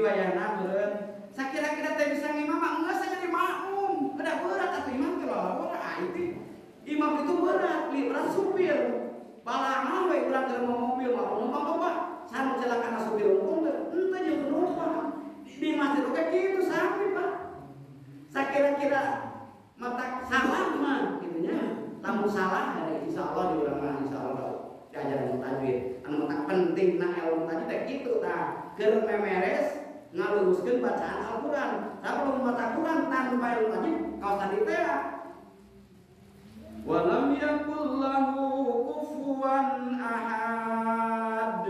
wayahna meureun sakira-kira teh bisa ngimam mah geus jadi makmum. Kedah berat atuh imam teh lalawara itu. Imam itu berat, berat supir. Balangan we urang keur mobil mah penumpang loba. Sanu celakana supir untung teh henteu jeung penumpang. Di masjid oge kitu sami, Pak. Sakira-kira mata salah mah kitu nya. Lamun salah ada insyaallah di urang mah insyaallah diajaran tajwid. Anu matak pentingna ilmu tajwid teh kitu tah. Keur memeres ngaluruskeun bacaan Al-Qur'an. Tapi lamun maca Qur'an tanpa ilmu tajwid kaos tadi teh walam yakul lahu kufuwan ahad.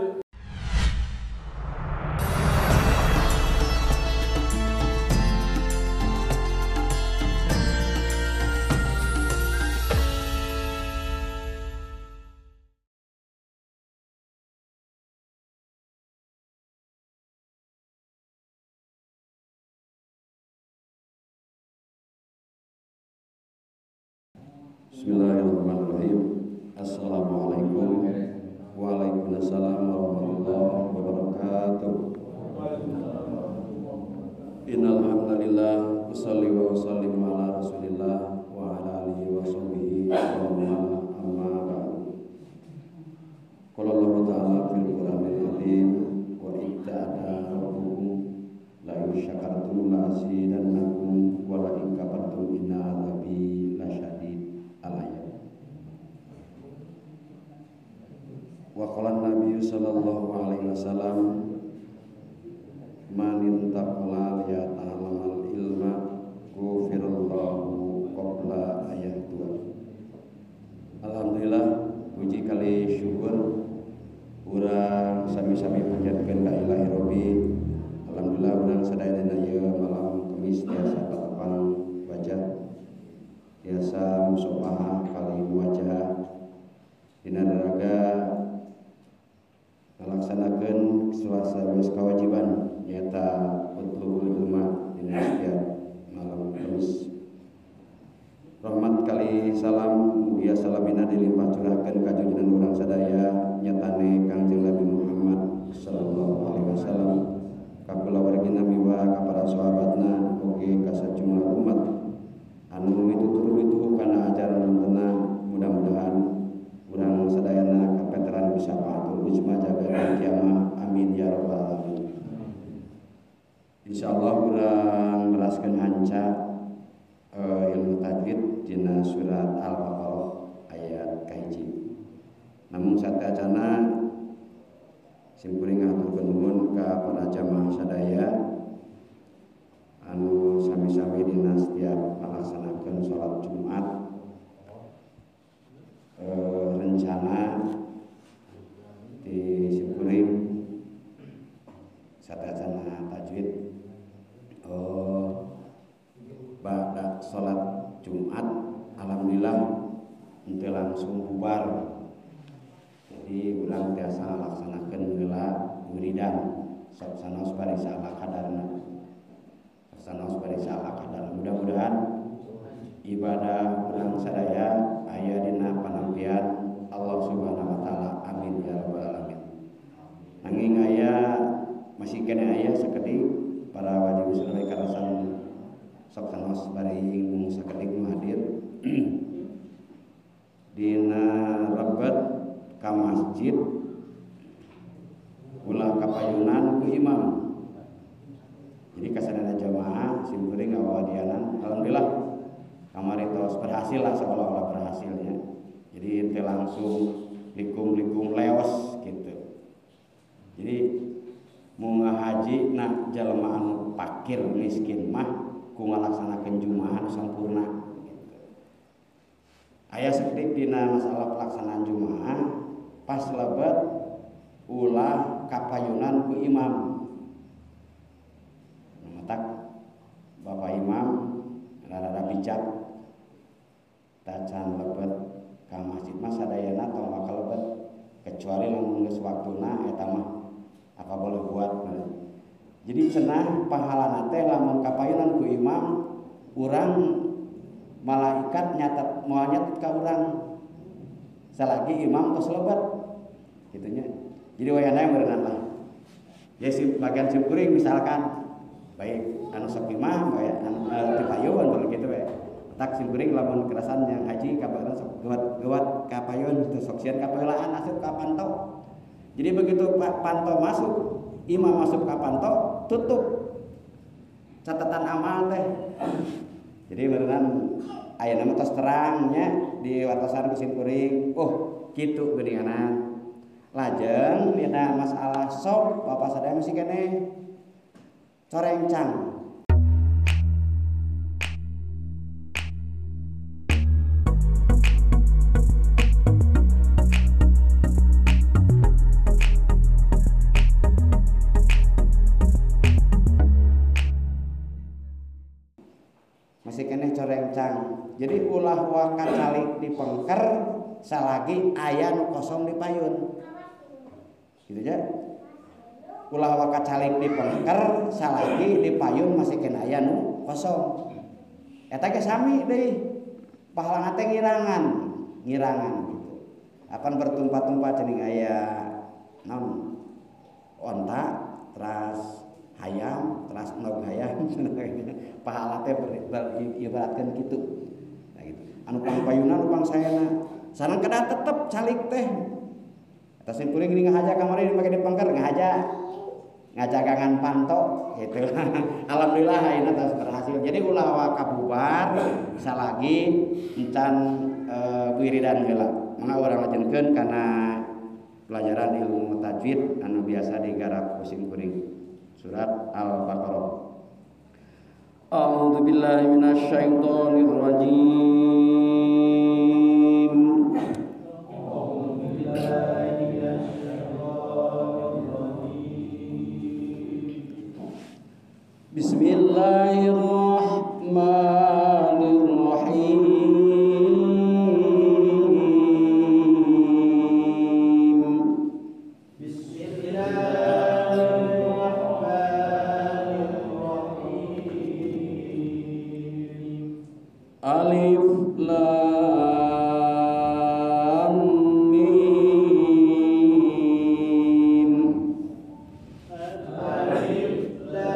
Bismillahirrahmanirrahim. Assalamualaikum. Waalaikumsalam warahmatullahi wabarakatuh. Innal hamdalillah usalli wa usallimu ala Rasulillah wa ala alihi wa sahbihi wa man amma ba'du. Qala Allahu ta'ala fil Qur'anil azim wa itta'ada rabbukum la in syakartum la azidannakum wa la in kafartum inna adzabi lasyadid. Al-ayat. Wa qala Nabi sallallahu alaihi wasallam man intaqala liyata'allamal ilma ghufirallahu qabla ayahtua. Alhamdulillah, puji kali syukur urang sami-sami panjatkeun ka Ilahi Rabbi. Alhamdulillah urang sadayana ieu malam Kamis tiasa patepang wajah, tiasa musopaha kali wajah dina raga ngalaksanakeun suasa geus kewajiban nyaeta utlubul ilma dina setiap malam Kamis. Rahmat kali salam mugia salamina dilimpah curahkeun ka junjungan urang sadaya nyatane Kangjeng Nabi Muhammad sallallahu alaihi wasallam ka kulawargina miwa ka para sahabatna oge ka sajumlah umat anu mitutur mituhu kana ajaran lentena. Mudah-mudahan urang sadayana kapeteran bisa patuh ujma jaga kiamah, amin ya rabbal alamin. Insyaallah urang neraskeun hanca ilmu tajwid dina surat Al-Baqarah ayat kahiji. Namun sateuacana simkuring ngaturkeun nuhun ka para jamaah sadaya anu sami-sami dina setiap melaksanakan sholat Jumat rencana di simkuring sateuacana tajwid ba'da sholat Jumat alhamdulillah henteu langsung bubar. Jadi urang tiasa ngalaksanakeun heula wiridan sok sanaos bari salah kadarna. Sanaos bari salah kadar. Mudah-mudahan ibadah urang sadaya aya dina panampian Allah Subhanahu wa taala. Amin ya rabbal alamin. Nanging aya masih kene aya sakedik para wajib sadaya karasan sok sanaos bari mung sakedik nu hadir dina rebet ka masjid ulah kapayunan ku imam. Jadi kasadana jamaah simkuring ngawadianan alhamdulillah kamari tos berhasil lah, seolah-olah berhasilnya. Jadi teu langsung likum-likum leos gitu. Jadi mau ngahaji nah jelema anu pakir miskin mah ku ngalaksanakeun jumaah anu sampurna gitu. Aya sakedik dina masalah pelaksanaan jumaah pas lebet ulah kapayunan ku imam. Matak bapak imam rada-rada bijak tacan lebet ka masjid mah sadayana tong bakal lebet kecuali lamun geus waktuna eta mah apa boleh buat. Jadi cenah pahalana teh lamun kapayunan ku imam urang malaikat nyatet moal nyatet ka urang salagi imam tos lebet kitu nya. Jadi wayahna meureunana lah Ya si bagian simkuring misalkan baik anu sok imah baik anu ti payun baru kitu we. Tak simkuring lamun kerasan yang haji kabaran sok gewat-gewat ka payun teu sok sieun ka peulaan asup ka panto. Jadi begitu Pak panto masuk, imam masuk ka panto, tutup catatan amal teh. Jadi beneran ayeuna mah tos terang nya di watosan ku simkuring. Oh, kitu geuninganan. Lajeng dina masalah sop bapak sadaya masih keneh corengcang. Masih keneh corengcang. Jadi ulah waka calik di pengker salagi aya nu kosong di payun. Gitu ya. Ulah waka calik di pengker salagi di payun masih kena aya nu kosong. Eta ge sami deui. Pahalana teh ngirangan, ngirangan gitu. Apan bertumpah-tumpah cening aya naon? Onta, teras hayam, teras nog hayam. Pahala teh ibaratkeun kitu. Nah gitu. Anu pangpayunan anu pangsaena. Sareng kedah tetep calik teh. Eta simkuring ini ngahaja kamari make di pengker ngahaja. Ngajagangan panto gitu. Alhamdulillah ayeuna tos berhasil. Jadi ulah waka bubar salagi encan wiridan heula. Mangga urang lajengkeun kana pelajaran ilmu tajwid anu biasa digarap ku simkuring. Surat Al-Baqarah. A'udzu billahi minasyaitonir rajim. A'udzu billahi minasyaitonir rajim. Bismillahirrahmanirrahim. Bismillahirrahmanirrahim. Alif Lam Mim. Alif Lam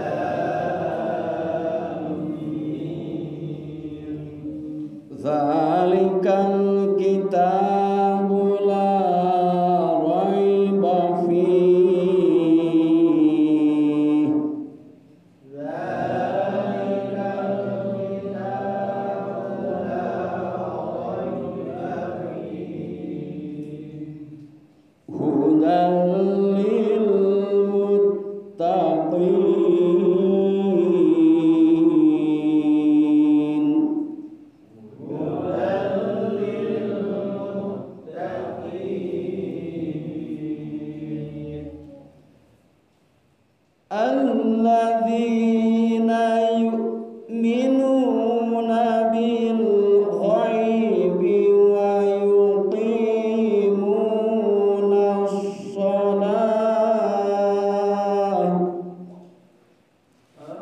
Mim. Zalikal kitabu la raiba fihi. Zalikal kitabu la raiba fihi. Hudan lil muttaqin. Hudan lil muttaqin. Alladzina yu'minuna bil ghaibi wa yuqimuna shalah.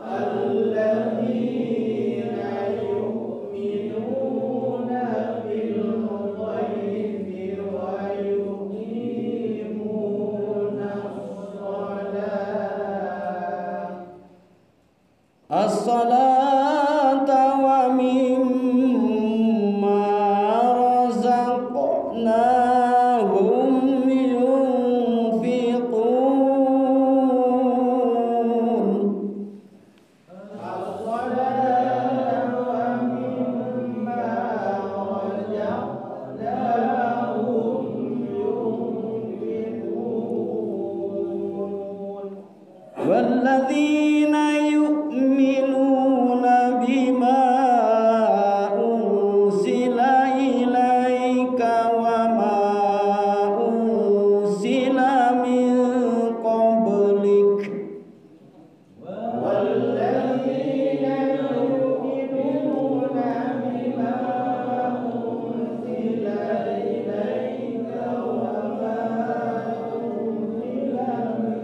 Alladzina yu'minuna bil ghaibi wa yuqimuna shalah. As-salata wa mimma razaqnahum yunfiqun. As-salata wa mimma razaqnahum yunfiqun. Walladzina yu'minuna bima unzila ilaika wa ma unzila min qablik. Walladzina yu'minuna bima unzila ilaika wa ma unzila min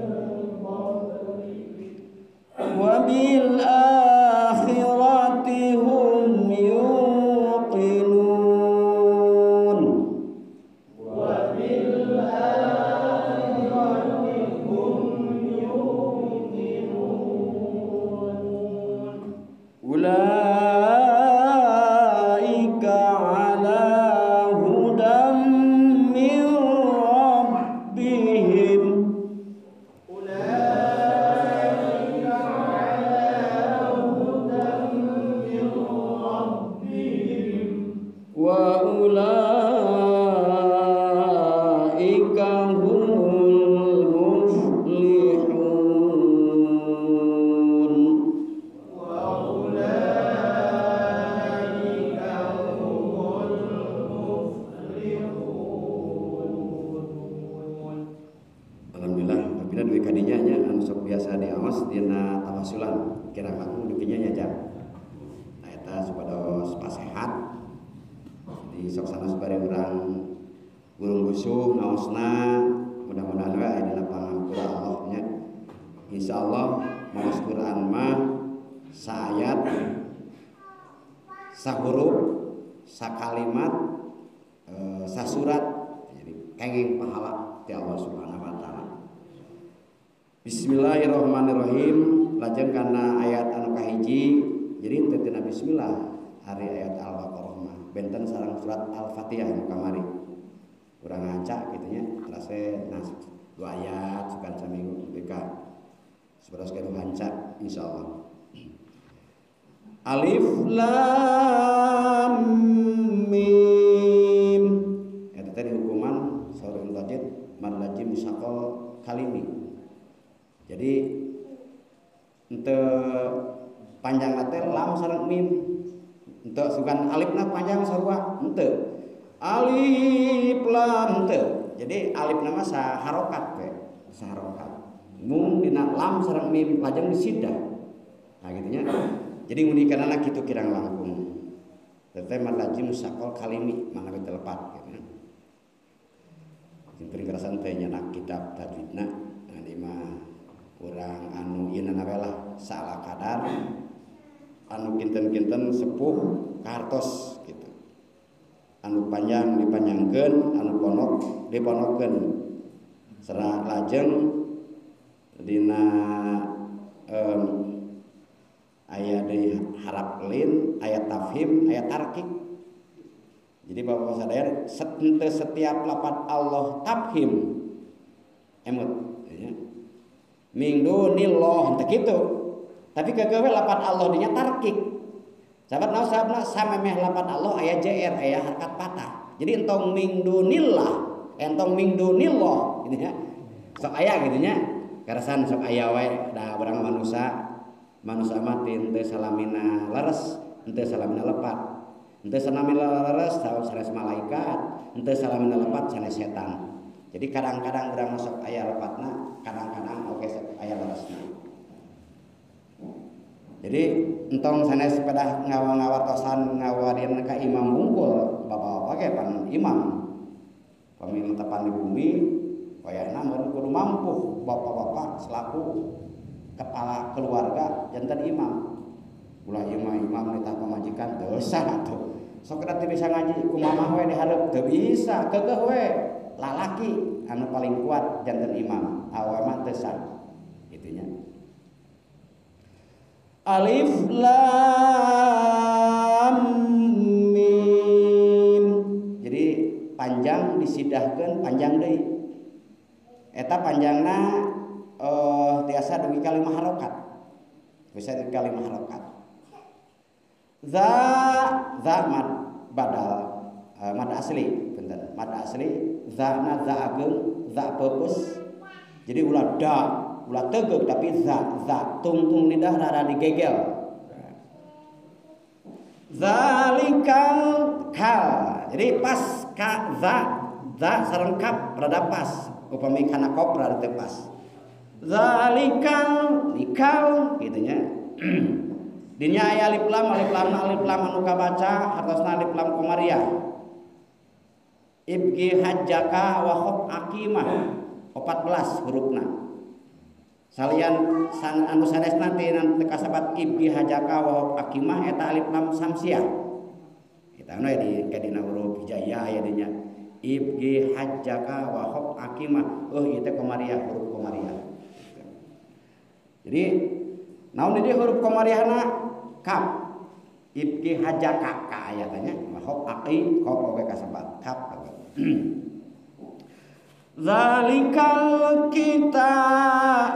qablik. Wa bil akhirati hum yuqinun. Wa bil akhirati hum yuqinun. tawasulan kirang langkung dukinya nya jam. Nah eta supados pasehat. Jadi sok sanes bari urang gurung gusuh ngaosna mudah-mudahan we aya dina pangampura Allah nya. Insyaallah maos Quran mah saayat sahuruf sakalimat sasurat jadi kenging pahala ti Allah Subhanahu wa taala. Bismillahirrahmanirrahim. Lajeng kana ayat anu kahiji jadi teu tina bismillah ari ayat Al-Baqarah mah benten sareng surat Al-Fatihah anu kamari. Urang ngaca kitu nya terase nas dua ayat sugan saminggu nepi ka 11 gaduh hanca insyaallah. Alif lam mim. Eta teh hukuman saur tajwid mad lazim musaqal kalimi. Jadi henteu panjang teh lam sareng mim. Henteu sugan alifna panjang sarua henteu. Alif lam henteu. Jadi alifna mah saharokat we, saharokat. Mung dina lam sareng mim lajeng disidah. Nah kitu nya. Jadi ngunikanana kitu kirang langkung. Teh mad lazim musaqal kalimi mana we teu lepat kitu. Jeung pring kerasan teh nyanak kitab tajwidna ngan ieu mah urang anu ieu na we lah salah kadar anu kinten-kinten sepuh kartos gitu. Anu panjang dipanjangkeun, anu ponok diponokeun. Serah lajeng dina aya deui harap lin, aya tafhim, aya tarkik. Jadi bapak sadaya setiap lapat Allah tafhim emut ya. Min dunillah teu kitu. Tapi keukeuh lapat Allah dinya tarkik. Sahabat naon sababna samemeh lapat Allah aya jr aya harkat patah. Jadi entong min dunillah, entong min dunillah gitu nya. Sok aya gitu nya. Karasan sok aya wae da urang manusa. Manusa mah teu salamina leres, henteu salamina lepat. Henteu salamina leres sanes malaikat, henteu salamina lepat sanes setan. Jadi kadang-kadang urang sok aya lepatna, kadang-kadang oge sok aya leresna. Jadi entong sanes pedah ngawa-ngawatosan ngawarieun ka imam wungkul, bapak-bapak ge pan imam. Pami tepan di bumi wayahna meureun kudu mampu bapak-bapak selaku kepala keluarga janten imam. Ulah ieu mah imam nitah pamajikan teu sah atuh. Sok teu bisa ngaji kumaha we dihareup teu bisa, keukeuh we lalaki anu paling kuat janten imam, awewe mah teu sah. Kitu nya. Alif lam mim. Jadi panjang disidahkeun panjang deui. Eta panjangna tiasa dugi ka 5 harokat. Bisa dugi ka 5 harokat. Za za mad badal mad asli punten. Mad asli za na za ageung za peupeus. Jadi ulah da ulah tegeuk tapi za za tungtung lidah rada digegel. Zalikal kal. Jadi pas ka za za sareng kap rada pas. Upami kana kop rada teu pas. Zalikal likal kitu nya. Dinya aya alif lam anu kabaca hartosna alif lam komariah. Ibgi hajjaka wa khuf aqimah 14 hurufna. Salian san anu sanesna teh kasabat ibgi hajaka wa aqimah eta alif lam samsiah. Eta anu di ka dina huruf hijaiyah aya dinya. Ibgi hajjaka wa khuf aqimah. Oh ieu teh komariah huruf komariah. Jadi naon di huruf komariahna kaf. Ibgi hajjaka ka ayatnya wa khuf aqi khuf oge kasabat kaf. Zalikal kitab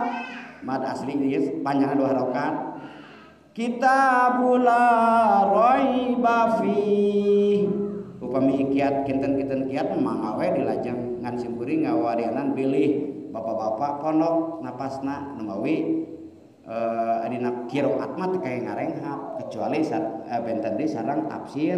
mad asli ieu panjangna 2 harokat. Kitabul la raiba fi. Upami kiat kinten-kinten kiat mangga we dilajeng ngan simkuring ngawarianan bilih bapak-bapak pondok napasna numawi adina qiraat mah teu kaya ngarenghap kecuali benten deui sareng tafsir.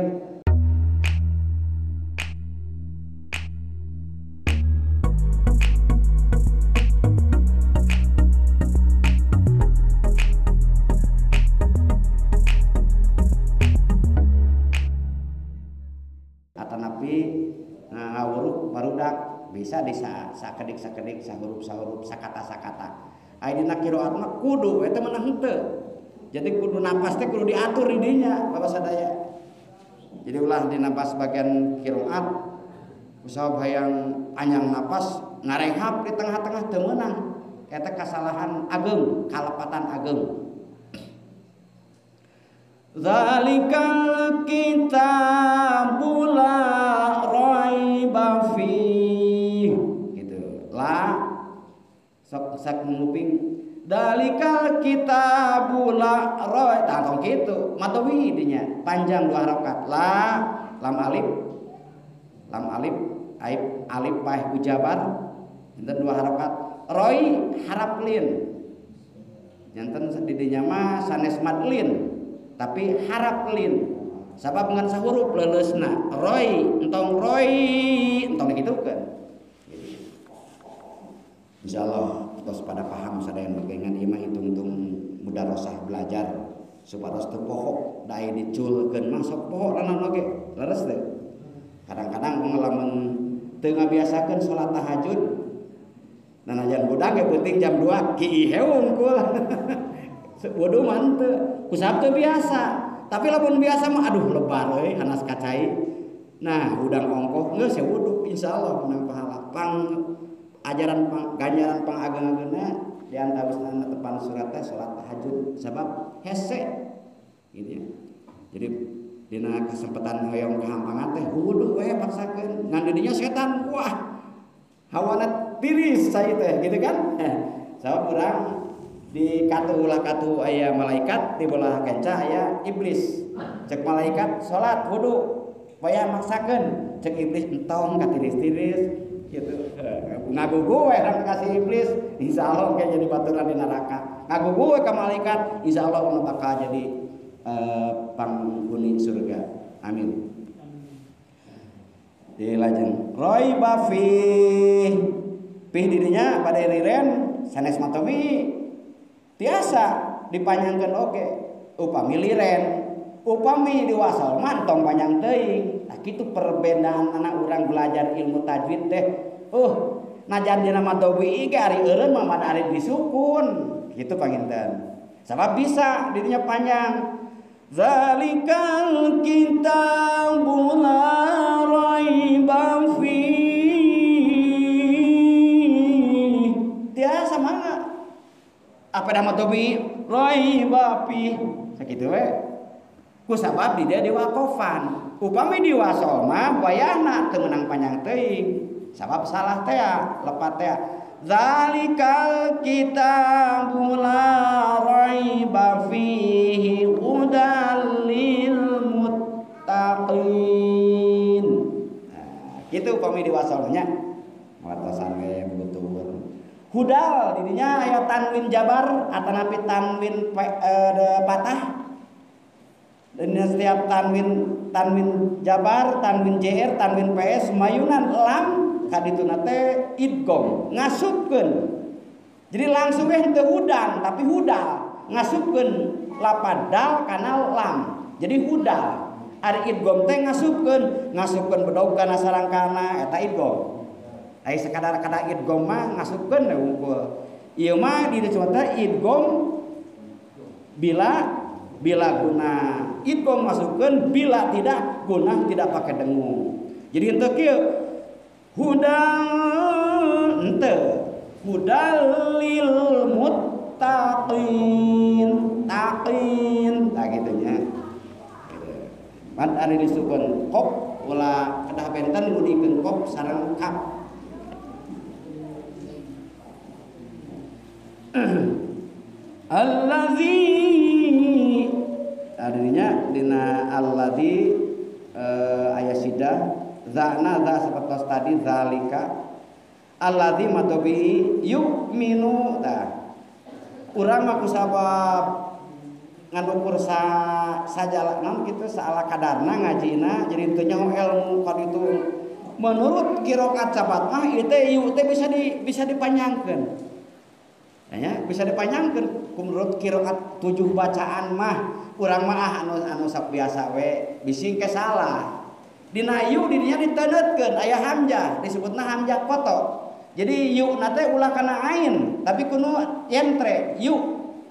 Bisa di sakedik-sakedik, sahurup-sahurup, sakata-sakata. Aya dina qiraat mah kudu eta mah henteu. Jadi kudu napas teh kudu diatur di dinya Bapak sadaya. Jadi ulah di napas bagian qiraat kusabab hayang panjang napas ngarehap di tengah-tengah teu meunang. Eta kasalahan ageng, kalepatan ageng. Zalikal kitabu la raiba fih. Gitu. La sok sak nguping dalikal kitabu la raib tah tong kitu matawi dinya panjang dua harakat la lam alif aib alif paeh ujabar enten dua harakat roi harap lin janten di dinya mah sanes madlin tapi harap lin sabab ngan sahurup leuleusna roi entong dikitukeun. Insyaallah tos pada paham sadayana bagengan ieu mah hitung-hitung mudarosah belajar supados teu poho da aya diculkeun mah sok poho lanan oge leres teh. Kadang-kadang lamun teu ngabiasakeun salat tahajud nanajan budak ge penting jam 2 ki heungkul. Wudu mah henteu kusabab teu biasa. Tapi lamun biasa mah aduh lebar euy hanas kacai. Nah, hudang ongkoh geus wudu insyaallah menang pahala. Pang ajaran pang, ganjaran pangageng-agengna di antawisna tepan surat teh salat tahajud sabab hese gitu ya. Jadi dina kesempatan hoyong kahampangan teh wudu we paksakeun ngan di dinya setan wah hawana tiris cai teh gitu kan. Sabab urang di katu ulah katu aya malaikat di belah kenca aya iblis. Cek malaikat salat wudu waya maksakeun, cek iblis entong ka tiris-tiris gitu. Ngagugu we urang kasih iblis, insyaallah engke jadi baturan di neraka. Ngagugu we ka malaikat, insyaallah urang bakal jadi panghuni surga. Amin. Dilajeng raiba fi pih dirinya pada liren sanes matomi tiasa dipanjangkeun oge upami liren upami diwasal mah tong panjang teuing. Tah kitu perbedaan anak urang belajar ilmu tajwid teh. Najan dina matobi ge ari eureun mah mad ari disukun kitu panginten. Sabab bisa dirinya panjang. Zalikal kitabu la raiba fihi. Tiasa mangga. Apa dah matobi raiba fi sakitu we. Ku sabab di dia diwakofan. Upami diwasol mah wayahna teu meunang panjang teuing. Sabab salah teh lepat teh. Zalikal kitabu la raiba fihi hudal lil muttaqin. Nah, kitu upami diwasolnya. Watosan we butuh. Hudal didinya aya tanwin jabar atanapi tanwin patah. Dan setiap tanwin jabar, tanwin jr, tanwin ps mayunan lam kadituna teh idgham ngasupkeun. Jadi langsung we henteu hudang tapi hudal ngasupkeun lapad dal kana lam. Jadi hudal. Ari idgham teh ngasupkeun bedog kana sarangkana eta idgham. Ari sakadar kada idgham mah ngasupkeun we wungkul. Ieu mah di dieu teh idgham bila guna idgham masukkeun, bila tidak guna tidak pakai dengung. Jadi henteu kieu hudal henteu hudal lil muttaqin taqin tah kitu nya. Mad ari disukun qaf ulah kedah benten ngudikeun qaf sareng kaf. Allazi artinya dina alladzi aya sidah zana za sapertos tadi zalika alladzi matobi yu'minu. Tah urang mah kusabab ngadukur sajala naon kitu saala kadarna ngajina jadi teu nyaho ilmu kaditu menurut qiraat sabat mah ieu teh ieu teh bisa dipanjangkeun. Ya, bisa dipanjangkeun menurut qiraat 7 bacaan mah urang mah anu anu sok biasa we bising ke salah. Dina yu didinya diteunetkeun aya hamzah disebutna hamzah koto. Jadi yu na teh ulah kana ain tapi kudu yentre yu.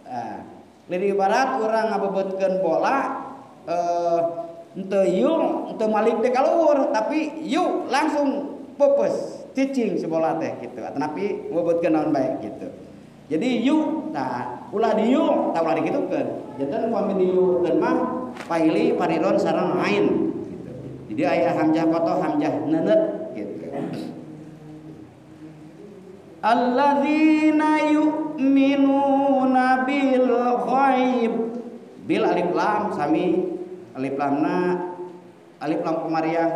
Nah, leuwih ibarat urang ngabebeutkeun bola henteu yu henteu malik teh kaluhur tapi yu langsung peupeus cicing si bola teh kitu atanapi ngabebeutkeun naon bae kitu. Jadi yu tah ulah diyu tah ulah dikitukeun. Janten upami diyukeun mah pahili pariron sareng ain gitu. Jadi aya hamzah koto hamzah neuneut gitu. Alladzina yu'minuna bil ghaib. Bil alif lam sami alif lamna alif lam komariah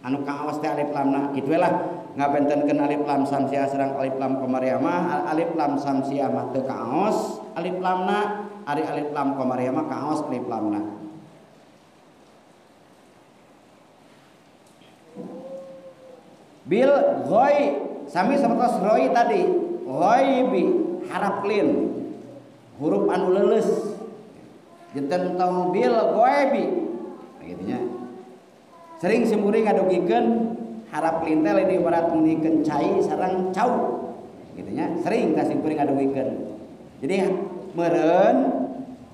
anu kaawas teh alif lamna kitu we lah ngabentenkeun alif lam samsiah sareng alif lam komariah mah alif lam samsiah mah teu kaaos alif lamna ari alif lam komariah mah kaaos alif lamna. Bil ghoi sami sapertos roi tadi ghaibi harap lin huruf anu leuleus janten tong bil ghaibi nah, kitu nya. Sering simkuring ngadugikeun harap lin teh lain ibarat ngunikeun cai sareng cau kitu nya, sering ka simkuring ngadugikeun. Jadi meureun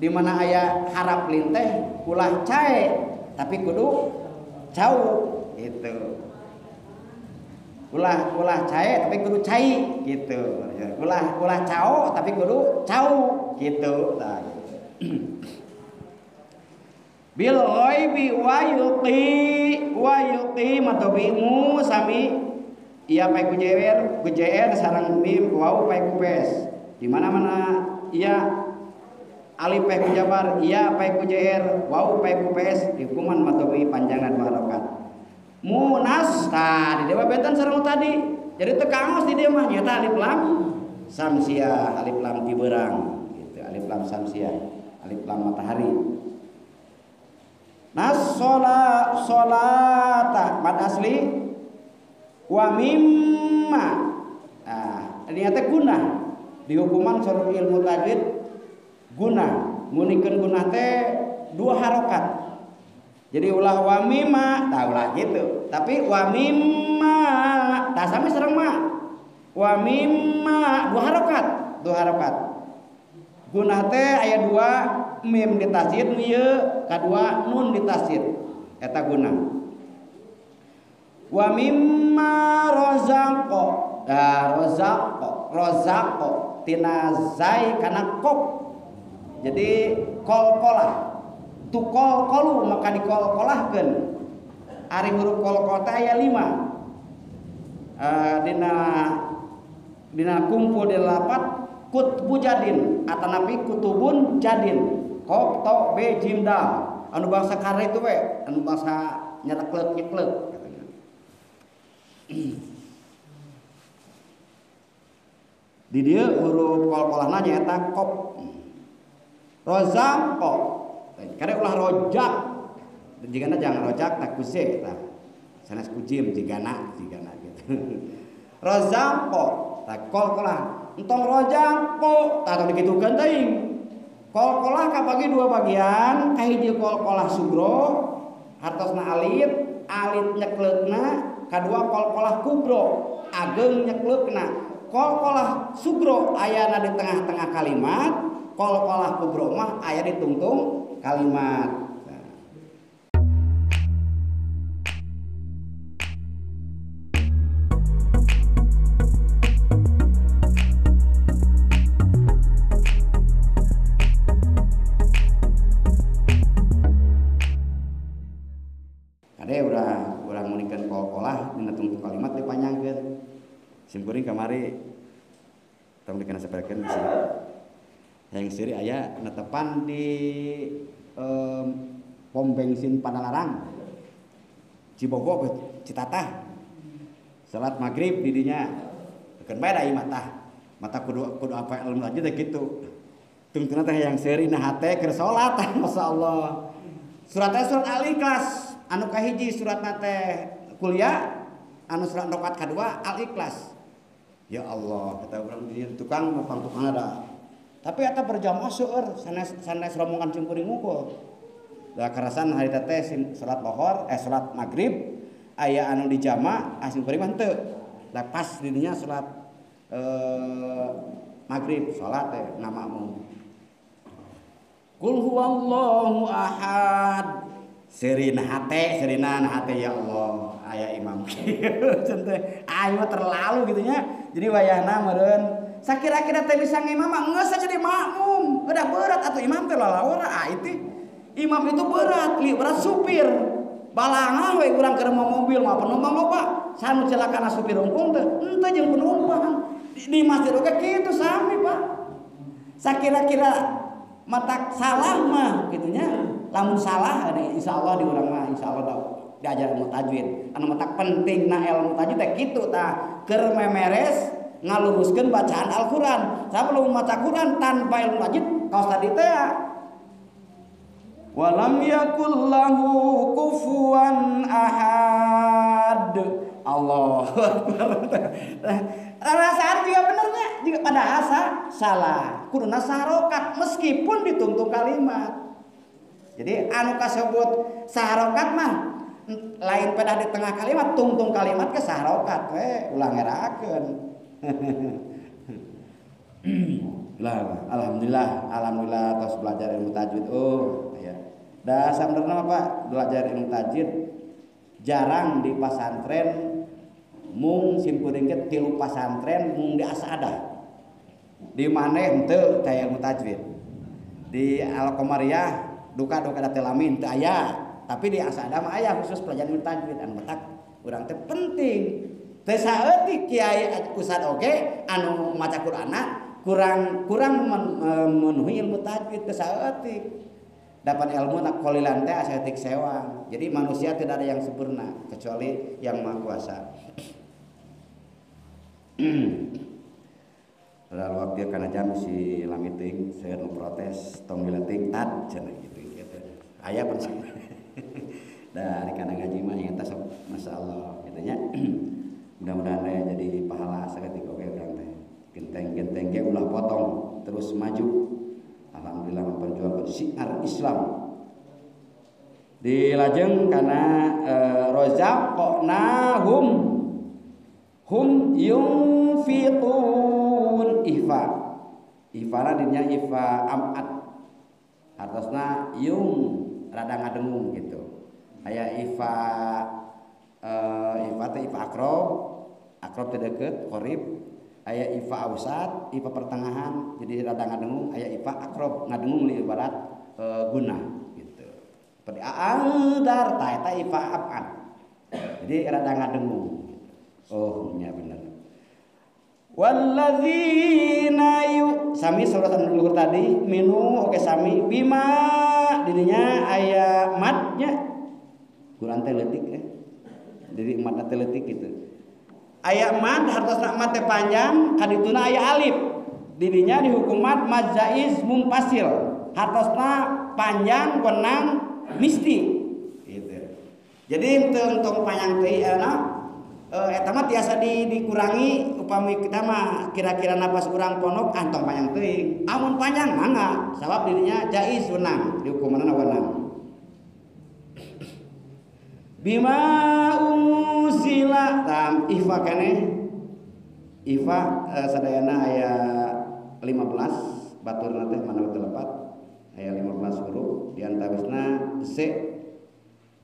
di mana aya harap lin teh ulah cae tapi kudu cau gitu. Ulah ulah cae tapi kudu cai gitu. Ulah ulah cao tapi kudu cau gitu. Nah, gitu. Bil ghaibi wa yuqi matobimu sami iya pae ku jewer ku jeer sareng mim wau pae ku pes. Di mana-mana iya alif pae ku jabar iya pae ku jeer wau pae ku pes dihukuman matobi panjangan dua harokat. Munas tah di dewa benten sareng tadi. Jadi teu kaos di dieu mah nyata alif lam samsiah, alif lam tiberang gitu, alif lam samsiah, alif lam matahari. Nas sholata mad asli wa mimma. Nah, ini teh gunah dihukuman sareng ilmu tajwid gunah ngunikeun gunah teh dua harokat. Jadi ulah wa mimma tah ulah gitu. Tapi wa mimma tah sami sareng ma. Wa mimma dua harokat, dua harokat. Gunah teh aya dua mim ditasjid ieu, kadua nun ditasjid. Eta gunah. Wa mimma razaqo. Nah, razaqo, razaqo tina zai kana qaf. Jadi qalqalah. Tukol kolu maka dikol-kolahkeun. Ari huruf kol-kol teh aya 5. Dina kumpul di lapat kutbu jadin atanapi kutubun jadin. Qaf ta be jim dal. Anu bangsa kare itu we, anu bangsa nyereklek-nyeklek katanya. Di dieu huruf kol-kolahna nyaeta qaf. Rozaqo. Karena ulah rojak jigana jangan rojak tak kuze tah sanes kujim jigana jigana gitu. Rozaqo tah kol-kolah entong rojaqo tah dikitukeun teuing. Kol-kolah kabagi dua bagian, kahiji kol-kolah sugro hartosna alit, alit nyekleukna, kadua kol-kolah kubro ageng nyekleukna. Kol-kolah sugro ayana di tengah-tengah kalimat, kol-kolah kubro mah aya di tungtung kalimat. Nah. Kade urang munikeun kol-kolah dina tungtung kalimat dipanjangkeun. Simkuring kamari tong dikena saperkeun di sini. Yang siri aya netepan di pom bensin Padalarang, Cibogo, Citatah. Salat maghrib didinya, keun bae da ieu mata. Mata kudu kudu apa ilmu aja teh kitu. Tungtungna teh yang seri na hate keur salat, masyaallah. Suratnya surat Al-Ikhlas, anu kahiji suratna teh kuliah, anu surat rakaat kadua Al-Ikhlas. Ya Allah, kata urang di tukang mah tukang ada. Tapi eta berjamaah seueur sanes sanes rombongan simkuring ngumpul. Da karasan harita teh salat lohor salat maghrib aya anu dijama asim kuring mah henteu. Da pas didinya salat maghrib salat teh ngamakmum. Qul huwallahu ahad. Serina hate, serina hate ya Allah, aya imam kieu teh. Aing mah terlalu gitu nya. Jadi wayahna meureun sakira-kira teh bisa ngimam mah geus jadi makmum. Udah berat atuh imam teh lalawara ah itu. Imam itu berat, berat supir. Balangah we urang keur mobil mah penumpang loba. Sanu celakana supir rungkung teh, henteu jeung penumpang. Di masjid oge kitu sami, Pak. Sakira-kira matak salah mah kitu nya. Lamun salah insyaallah di urang mah insyaallah diajar ilmu tajwid. Anu matak pentingna ilmu tajwid teh kitu tah, keur memeres ngaluruskeun bacaan Al-Qur'an. Sabab maca Qur'an tanpa ilmu tajwid kaos tadi teh walam yakul lahu kufuwan ahad. Allah akbar. Rasaan juga benernya juga pada asa salah. Kuduna saharokat meskipun dituntut kalimat. Jadi anu kasebut saharokat mah lain pada di tengah kalimat, tungtung kalimat ke saharokat we ulah ngerakeun. Lah, alhamdulillah, alhamdulillah tos belajar ilmu tajwid. Oh, ya. Da sampeurna Pak, belajar ilmu tajwid jarang di pasantren mung simkuring ge tilu pasantren mung di Asadah. Di maneh henteu teh ilmu tajwid. Di Al-Qamariyah duka-duka da teh lami henteu aya, tapi di Asadah mah aya khusus pelajaran ilmu tajwid anu matak urang teh penting. Teu saeutik kiai ustad oge anu maca Qur'anna kurang memenuhi ilmu tajwid teu saeutik. Dapat ilmu nak qalilan teh saeutik sewang. Jadi manusia tidak ada yang sempurna kecuali yang Maha Kuasa. Padahal waktu kana jam si lami teuing seueur nu protes tong dileting tad cenah gitu gitu. Aya pun da ari kana ngaji mah nya teh sok masyaallah kitu nya. Mudah-mudahan aya jadi pahala saeutik oge urang teh. Genteng-genteng ge ulah potong terus maju. Alhamdulillah memperjuangkan syiar Islam. Dilajeng kana razaqnahum hum yunfiqun ihfa. Ihfana dinya ihfa am'at. Hartosna yung rada ngadengung gitu. Aya ihfa ihfa teh ihfa akrob, akrob teh deukeut, qarib. Aya ifa ausat, ifa pertengahan, jadi rada ngadengung, aya ifa akrob, ngadengung li ibarat guna gitu. Seperti aandar ta eta ifa abad. Jadi rada ngadengung gitu. Oh, nya bener. Walladzina yu sami surat an-Nur tadi minu oke sami bima didinya aya madnya. Quran teh leutik ya. Jadi mad teh leutik gitu. Aya mad hartosna mad teh panjang kadituna aya alif. Didinya dihukum mad mad jaiz munfasil. Hartosna panjang wenang misti gitu. Jadi henteu entong panjang teh eta mah tiasa dikurangi upami kita mah kira-kira napas urang pondok antong panjang teuing. Amun panjang mangga sabab didinya jaiz wenang dihukumanna wenang. Bima unzila tam ifa keneh ifa sadayana aya 15 baturna teh mana teu lepat aya 15 huruf di antawisna Z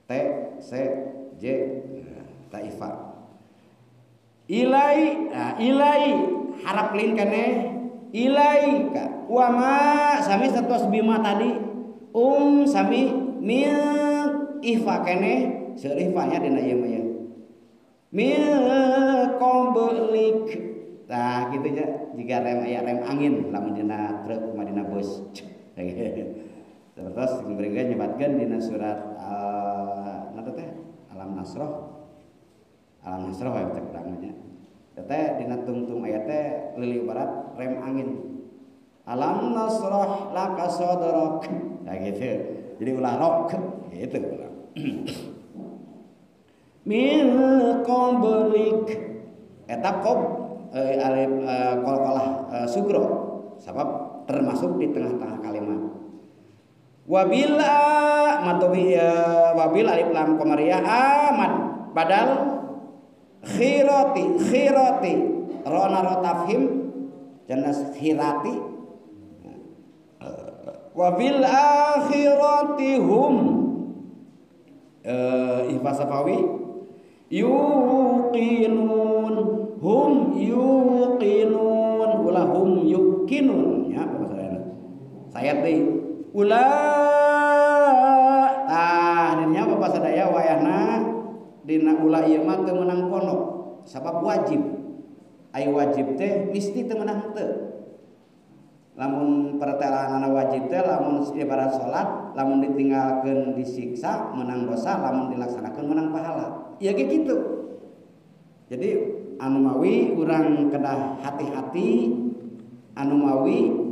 T C J ta ifa ilai nah, ilai harap lin keneh ilai ka wa ma sami satos bima tadi sami min ifa keneh seueur ifanya dina ieu mah ya. Min qablik. Tah kitu nya jiga rem aya rem angin lamun dina truk mah dina bus. Terus mereka nyebatkeun dina surat napa teh? Alam Nasroh. Alam Nasroh we cek urang nya. Teh dina tungtung aya teh leuleung barat rem angin. Alam nasroh laka sadrak. Nah gitu. Jadi ulah rok gitu ulah. Min qablik eta qob alif qalqalah sugro sabab termasuk di tengah-tengah kalimat. Wabila matobi wabil alif lam qamariyah amad badal khirati khirati rona ro tafhim jenis khirati wabil akhirati hum ihfa safawi yuqinun hum yuqinun ulah hum yuqinun ya bapak sadayana saya teh ulah tah dina bapak sadaya wayahna dina ulah ieu mah teu meunang pondok sabab wajib ai wajib teh mesti teu meunang teu lamun pertelanana wajib teh lamun ibarat salat lamun ditinggalkeun disiksa menang dosa lamun dilaksanakeun menang pahala ieu ge kitu. Jadi anu mawi urang kedah hati-hati anu mawi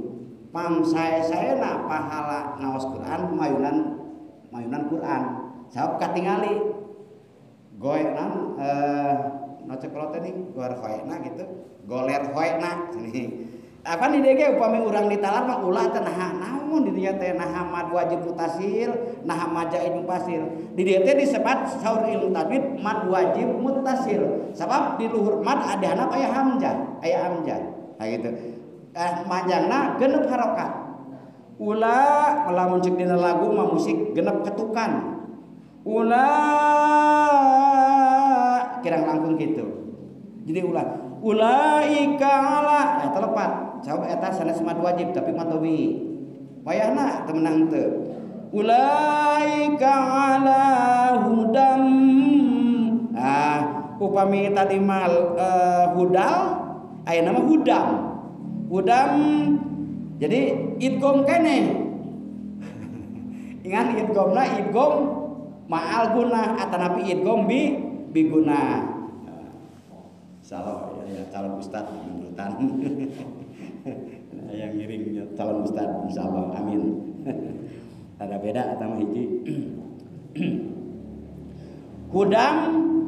pang sae-saena pahala ngaos Quran mayunan Quran sabab katingali goenan no ceklot teh nih goer hoena gitu goler hoena cenah. Apa di DG upami urang ditalar mah ulah teh naha naon di dinya teh naha mad wajib mutasil naha mad jaid mufasil di dieu teh disebat saur ilmu tajwid mad wajib mutasil sabab di luhur mad ada handap aya hamzah nah gitu manjangna genep harokat ulah lamun ceuk dina lagu mah musik genep ketukan ulah kirang langkung gitu jadi ulah ulaika ala eta lepat sabab eta sanes mad wajib tapi mad tabii wayahna teu meunang teu ulaika ala hudam upami tadi mal hudal ayeuna mah hudam hudam jadi idgham keneh ingat idghamna idgham ma'al gunah atanapi idgham bi bigunah. Salah ya calon ustad mendutan yang ngiring calon ustad insyaallah amin. Ada beda atau hiji. Hudam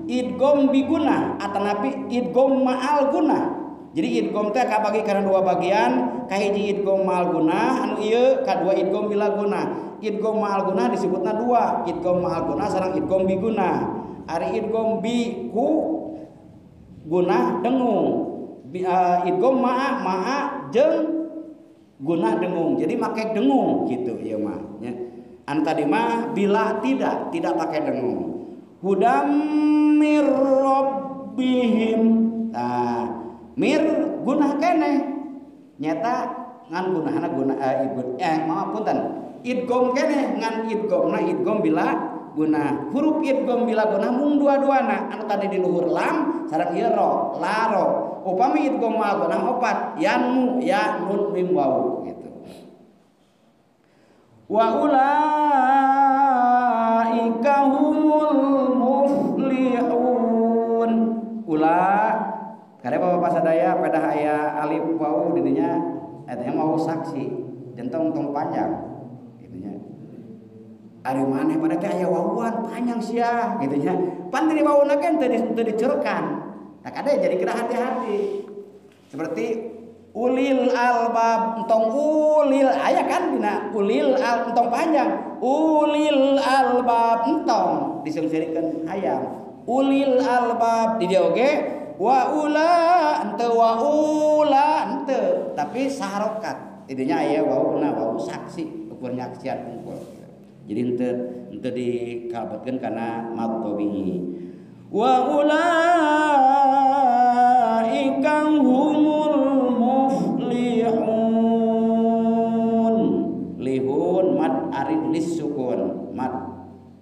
idgham biguna atanapi idgham ma'al guna. Jadi idgham teh kabagi kana dua bagian, kahiji idgham ma'al guna anu ieu kadua idgham bila guna. Idgham ma'al guna disebutna dua, idgham ma'al guna sareng idgham biguna. Ari idgham bi ku guna dengung idgham ma'a ma'a jeung guna dengung jadi make dengung gitu ieu mah nya anu tadi mah bila tidak pakai dengung hudam mir rabbihim tah mir guna keneh nyata ngan gunahna guna maaf punten idgham keneh ngan idghamna idgham bila guna huruf idgham bila guna mung dua-duana anu tadi di luhur lam sareng ieu ro laro upami idgham ma'al guna opat yanmu ya nun mim waw gitu wa ulaika humul muflihun ula kare bapak sadaya pedah aya alif waw di dinya eta mau saksi jentong tong panjang gitu nya. Ari maneh pada teh aya wawuan panjang sia gitu nya. Pan di wawuna kan teu dicerekan. Nah kada jadi kena hati-hati. Seperti ulil albab entong ulil aya kan dina ulil al entong panjang. Ulil albab entong disungserikeun hayam. Ulil albab di dieu oge wa ula henteu wa ula henteu tapi saharokat. Didinya aya wawuna wawu saksi ukur nyaksian unggul. Jadi henteu dikalebetkeun kana mad tabi'i. Wa ulaika humul muflihun. Lihun mad arid lis sukun. Mad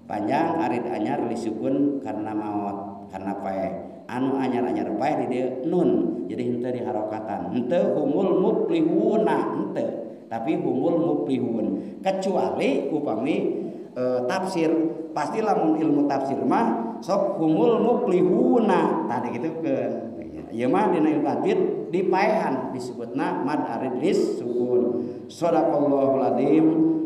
panjang arid anyar lis sukun karena maot, karena paeh. Anu anyar-anyar paeh di dieu nun. Jadi henteu diharokatan. Henteu humul muflihuna henteu. Tapi humul muflihun kecuali upami tafsir pasti lamun ilmu tafsir mah sok humul muflihuna tadi gitu ke ieu mah dina ilmu tajwid dipaehan disebutna mad arid lis sukun. Shadaqallahul azim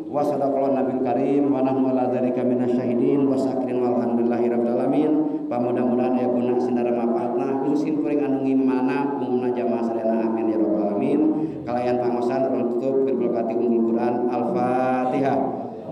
wa shadaqallahu nabiyul karim wa nahnu ala dzalika minasyahidin wa syakirin walhamdulillahi rabbil alamin. Pamudah-mudahan aya guna sendara manfaatna khusus kuring anu ngimana umumna jamaah sadayana amin ya rabbal alamin. Kalayan pangosan urang tutup bil berkati ummul Quran. Al-Fatihah.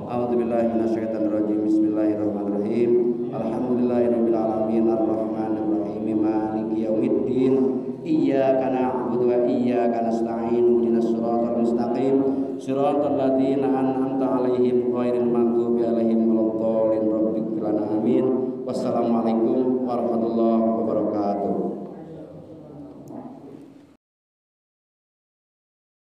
A'udzubillahi minasyaitonirrajim. Bismillahirrahmanirrahim. Alhamdulillahirabbil alamin arrahmanirrahim maliki yaumiddin. Iyyaka na'budu wa iyyaka nasta'in. Ihdinas siratal mustaqim. Siratal ladzina an'amta 'alaihim ghairil maghdubi 'alaihim waladdallin. Rabbighfir lana amin. Wassalamualaikum warahmatullahi wabarakatuh.